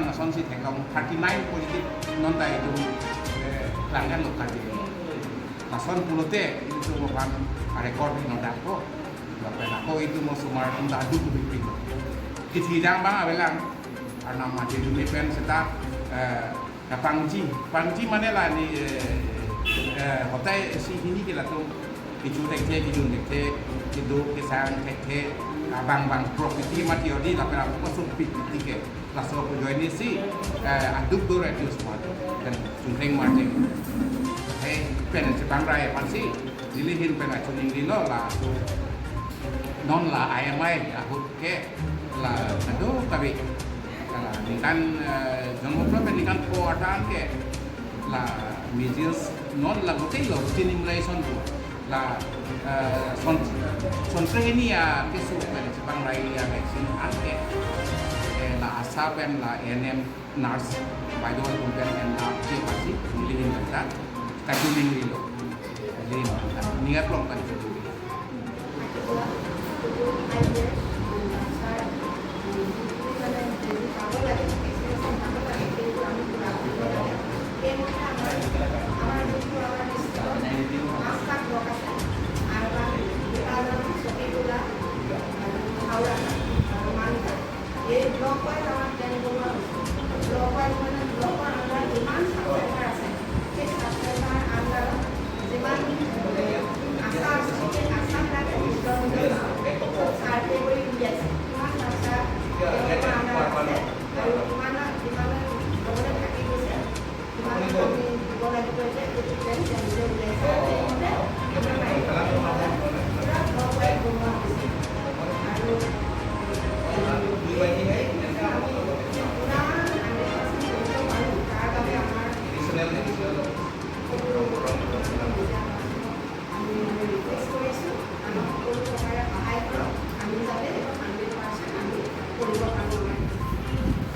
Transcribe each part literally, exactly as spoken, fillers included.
Lasonsi theklong thirty nine positive non ta itum, eh, klangkan lo Karbi. Lason pulote itum aphan record non dakpo. Lapen ako itum osomar atum ta aduk duk pik. Kithi dang abang avelang. Arnam mati dumi pen seta, eh, na pangji. Pangji mane la ni, eh, eh, hotai isi hini ke latum kecho thekthe, kejun thekthe, kedo kesang thekthe, abang bang property mati odi lapen ako masuk pik pik ke. Laso ajoine si, eh, aduk do reduce mati. Dan chungreng mati. Hei, pen chepangrai aphansi neli ahin pen achuning dilo laso non la I M I ahut ke la kado kabi la ningkan, eh, jonmo plot pen ningkan pho atan ke la measles non la gotei lo routine immunization ko la, eh, son, son training ya keso pen chepangrai ya vaccine an ke, eh, la ASHA pen la A N M nurse, baido atum pen en la che pasi neli ahin pen ta kachuning dilo. Neli ahin pen ta ningat long kan chudu. এই block wise আমাৰ প্লেন বনোৱা হৈছে। Block wise মানে ব্লকৰ আণ্ডাৰত যিমান sub centre আছে, সেই ছাব চেণ্টাৰ আণ্ডাৰত যিমান, এ, আশা আছে, সেই আশাবিলাকে নিজৰ নিজৰ ছাৰ্ভে কৰি উলিয়াইছে। কিমান আশা তেওঁলোকৰ আণ্ডাৰত আছে আৰু কিমান, কিমান লগতে থাকি গৈছে।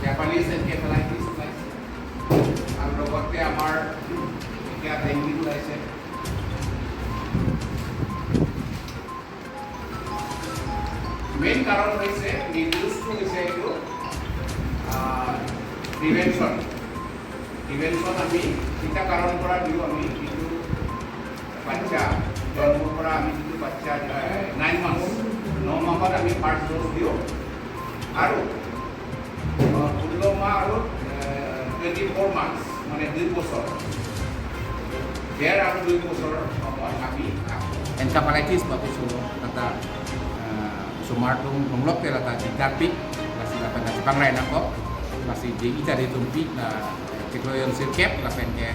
Japanese encephalitis ওলাইছে। আৰু লগতে আমাৰ এতিয়া ডেংগু ওলাইছে। মেইন কাৰণ হৈছে, মেইন ইউজটো হৈছে এইটো, আহ, প্ৰিভেনশ্যন। প্ৰিভেনশ্যন আমি তিনিটা কাৰণ পৰা দিওঁ আমি, যিটো বাচ্চা জন্মৰ পৰা আমি যিটো বাচ্চা, আহ, নাইন মান্থছ, ন মাহত আমি ফাৰ্ষ্ট ড'জ দিওঁ। আৰু, আহ, ষোল্ল মাহ আৰু, আহ, টুৱেণ্টি ফ'ৰ মান্থছ, মানে দুই বছৰ, ডেৰ আৰু দুই বছৰৰ সময়ত আমি আকৌ এনকেফেলাইটিছ বা কিছু এটা, আহ, osomar atum longlok ke lata dikdakpik, lasi lapen chepangrai nangkok, lasi dei ita dei tumpi na chiklo jon sirkep lapen ke,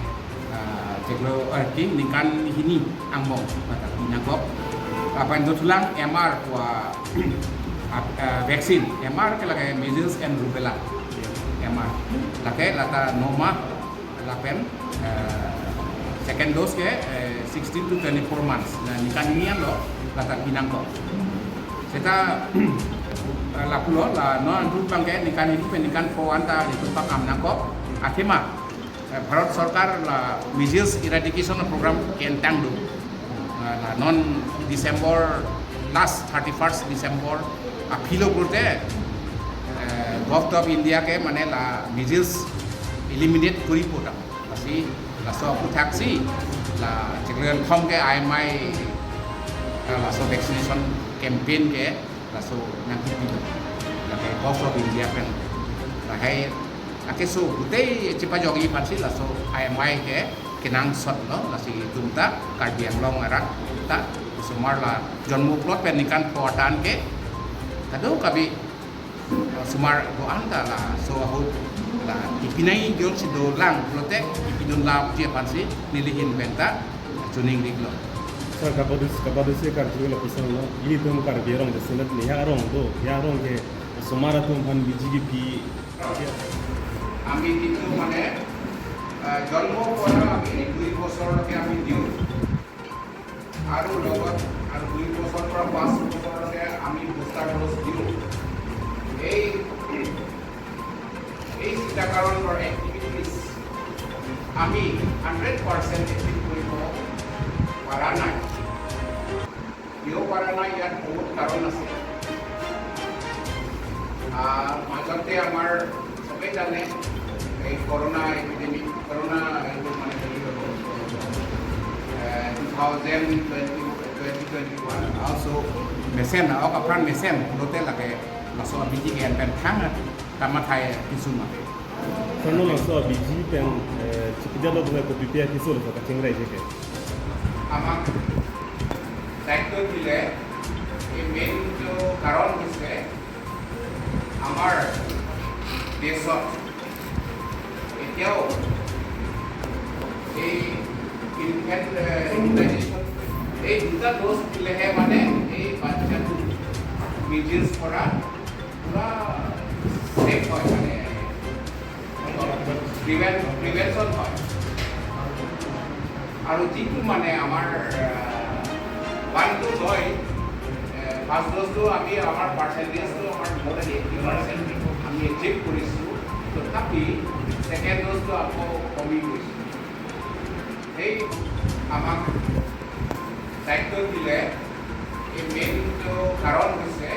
ah, chiklo, eh, ki ningkan hini angbong lata pi nangkok. Lapen dothulang M R wa, ah, ah, vaccine, M R ke lake measles and rubella, M R. Lake lata no mah lapen, eh, second dose ke, eh, sixteen to twenty-four months. Na ningkan hini anlo lata pi nangkok. Seta, eh, lapulo la non antu abang ke ningkan hini pen ningkan pho anta itum pakam nangkok. Athema, eh, Bharat Sorkar la measles eradication program ke-entang do. Eh, la non December, last thirty-first December aphi lo pulote, eh, Govt of India ke mane la measles eliminate kori pota. Lasi laso aputhaksi la chiklo jon thom ke I M I, eh, laso vaccination campaign ke laso nangkipi do. Lake Govt of India pen lahai akeso gutei chepajokji aphansi laso I M I ke kenangsot lo, lasi itum ta Karbi Anglong arat ta osomar la jonmo plot pen ningkan pho atan ke kado kabi, eh, osomar do-an ta laso ahut la kipinai jongsi dolang pulote kipidun lapji aphansi neli ahin pen ta chuning rik lo. Sir, kapadus, kapadus e karju la pusang lo. Ilitum Karbi arong de senat ni ya arong do, ya arong ke osomar atum aphan biji kipi. আমি কিন্তু মানে, আহ, জন্ম পৰা আমি দুই বছৰলৈকে আমি দিওঁ। আৰু লগত আৰু দুই বছৰ পৰা পাঁচ বছৰলৈকে আমি বুষ্টাৰ ড'জ দিওঁ। এই, এই টিকাকৰণৰ এক্টিভিটিজ আমি হাণ্ড্ৰেড পাৰ্চেণ্ট এচিভ কৰিব পৰা নাই। কিয় পৰা নাই, ইয়াত বহুত কাৰণ আছে। আহ, মাজতে আমাৰ Jane, eh, corona epidemic, corona itu mana tadi kalau, eh, two thousand twenty, twenty twenty-one, also mesen, ok apran mesen, lote lake laso abiji ke en pen thang, tamathai kisum ave. Karena laso abiji pen, eh, chipidalo dengan kopi pia kisul sa kachingrai jeke. Amak daityo dile, এই মেইন যে কাৰণ হৈছে আমাৰ দেশত এতিয়াও এই infant immunisation, এই দুটা ড'জ দিলেহে মানে এই বাচ্চাটো মিজিলছ পৰা পুৰা ছেফ হয়, মানে প্ৰিভেন প্ৰিভেনশ্যন হয়। আৰু যিটো মানে আমাৰ ওৱান টু লয়, ফাৰ্ষ্ট ড'জটো আমি আমাৰ পাৰ্চেণ্টেজটো আমাৰ মোৰ এইটি পাৰ্চেণ্ট আমি এচিভ কৰিছোঁ, তথাপি ছেকেণ্ড ড'জটো আকৌ কমি গৈছে। সেই আমাক দায়িত্ব দিলে এই মেইন কাৰণ হৈছে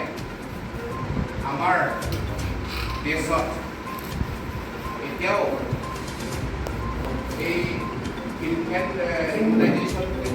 আমাৰ দেশত এতিয়াও এই ইনফেণ্ট ইমিউনাইজেশ্যন বুলি